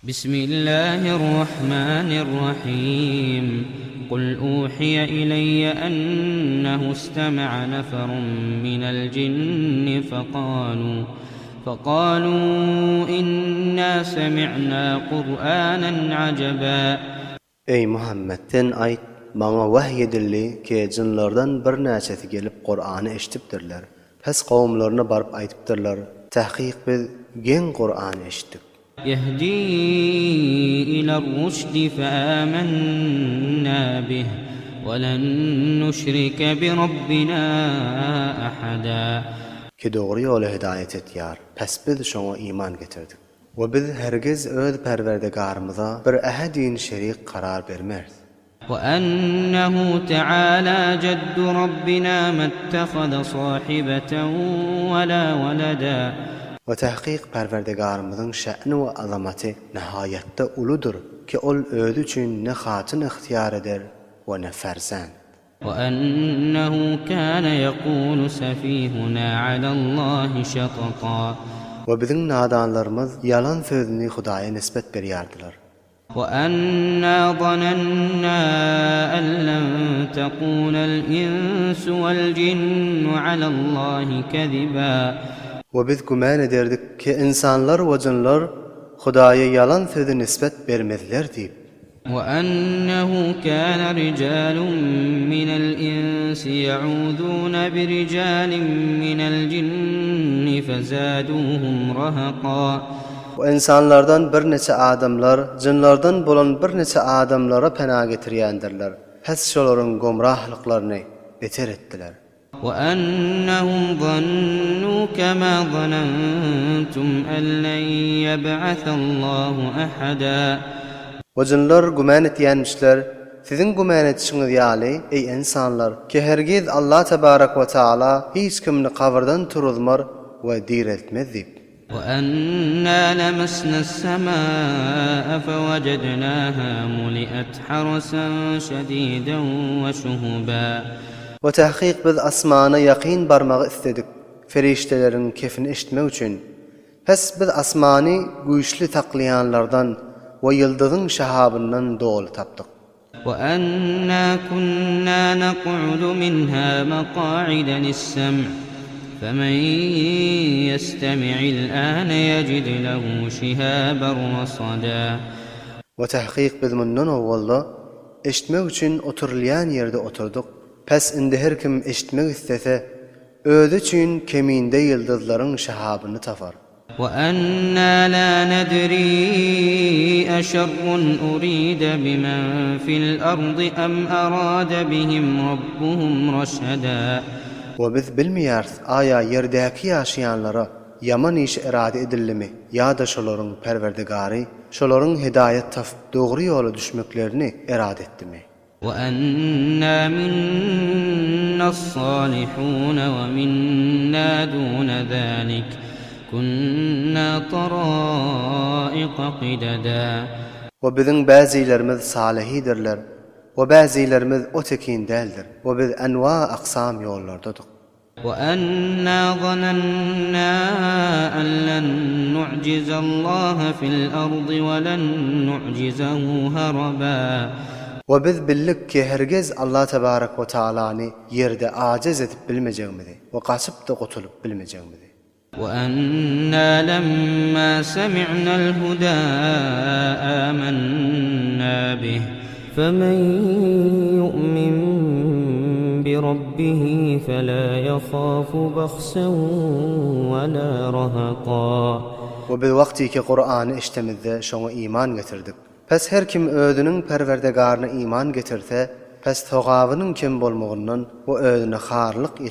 Bismillahirrahmanirrahim. Kul uhiýe ileýe ennehu istema'a neferun minel jinni fekalu fekalu inna semi'na Kur'anen ajeba. Eý, Muhammet! Sen aýt, Maňa wahy edildi ki, jynlardan birnäçesi gelip Kurany eşidipdirler. Pes kowumlaryna baryp aýdypdyrlar, Takyk biz geň Kurany eşitdik. Ýehdi iler-ruşdi feamennâ bih we len nuşrike birabbinâ ahadâ. Ki dogry ýola hidaýat etýär, pes biz şoňa iman getirdik. We biz hergiz öz Perwerdigarymyza bir ähedin şerik karar bermeris. We ennehu teala jeddu Rabbina mettehaze sahibeten we la weleda. We tahkyk Perwerdigarymyzyň şä'ni we azamaty nihaýatda uludyr ki ol özi üçin ne hatyn ygtyýar eder we ne ferzent. We'ennehu kâne yekûlu sefîhunâ alallâhi şatata. We biziň nadanlarymyz ýalan sözüni Hudaýa nisbet berýärdiler. We'ennâ zanennâ en len tekûlel insu vel cinnu alallâhi kezibâ. We biz gümän ederdik ki ynsanlar we jynlar Hudaýa ýalan sözi nisbet bermezler diýip. وَأَنَّهُ كَانَ رِجَالٌ مِّنَ الْإِنسِ يَعُوذُونَ بِرِجَالٍ مِّنَ الْجِنِّ فَزَادُوهُمْ رَهَقًا. We ynsanlardan birniçe adamlar jynlardan bolan birniçe adamlara pena getirýändirler, pes şolaryň gomrahlyklaryny beter etdiler. وَأَنَّهُمْ ظَنُّوا كَمَا ظَنَنتُمْ أَن لَّن يَبْعَثَ اللَّهُ أَحَدًا. We jynlar gümän etýänmişler, siziň gümän edişiňiz ýaly, eý ynsanlar, ki hergiz Allah tebarek we taala hiç kimni kabyrdan turuzmar we direltmez diýip. وَأَنَّا لَمَسْنَا السَّمَاءَ فَوَجَدْنَاهَا مُلِئَتْ حَرَسًا شَدِيدًا وَشُهُبًا. We tahkyk biz asmana ýakyn barmagy isledik, perişdeleriň kefini eşitmek üçin. Pes biz asmany güýçli saklaýanlardan we ýyldyzyň şahabyndan doly tapdyk. وَأَنَّا كُنَّا نَقْعُدُ مِنْهَا مَقَاعِدَ لِلسَّمْعِ فَمَن يَسْتَمِعِ الْآنَ يَجِدْ لَهُ شِهَابًا رَّصَدًا. We tahkyk biz mundan owal-da eşitmek üçin oturylýan ýerde oturdyk, pes indi her kim eşitmek islese, özi üçin keminde ýyldyzlaryň şahabyny tapar. وَأَنَّا لَا نَدْرِي أَشَرٌّ أُرِيدَ بِمَن فِي الْأَرْضِ أَمْ أَرَادَ بِهِمْ رَبُّهُمْ رَشَدًا. We biz bilmeýäris, aýa ýerdäki ýaşaýanlara ýaman iş erade edildimi ýa-da şolaryň Perwerdigary şolaryň hidaýat tapyp dogry ýola düşmeklerini erade etdimi? وَأَنَّا مِنَّا الصَّالِحُونَ وَمِنَّا دُونَ ذَٰلِكَ كُنَّا طَرَائِقَ قِدَدًا. We biziň bäzilerimiz salyhydirler we bäzilerimiz o tekin däldir we biz enwa-aksam ýollardadyk. وَأَنَّا ظَنَنَّا أَن لَّن نُّعْجِزَ اللَّهَ فِي الْأَرْضِ وَلَن نُّعْجِزَهُ هَرَبًا. We biz bildik ki, hergiz Allah tebarek we taalany ýerde ajiz edip bilmejegimizi we gaçyp-da gutulyp bilmejegimizi. وَأَنَّا لَمَّا سَمِعْنَا الْهُدَىٰ آمَنَّا بِهِ فَمَن يُؤْمِن بِرَبِّهِ فَلَا يَخَافُ بَخْسًا وَلَا رَهَقًا. We biz wagtyky Kurany eşdemizde şoňa iman getirdik. Pes her kim özüniň Perwerdegaryna iman getirse, pes sogabynyň kem bolmagyndan we özüne harlyk.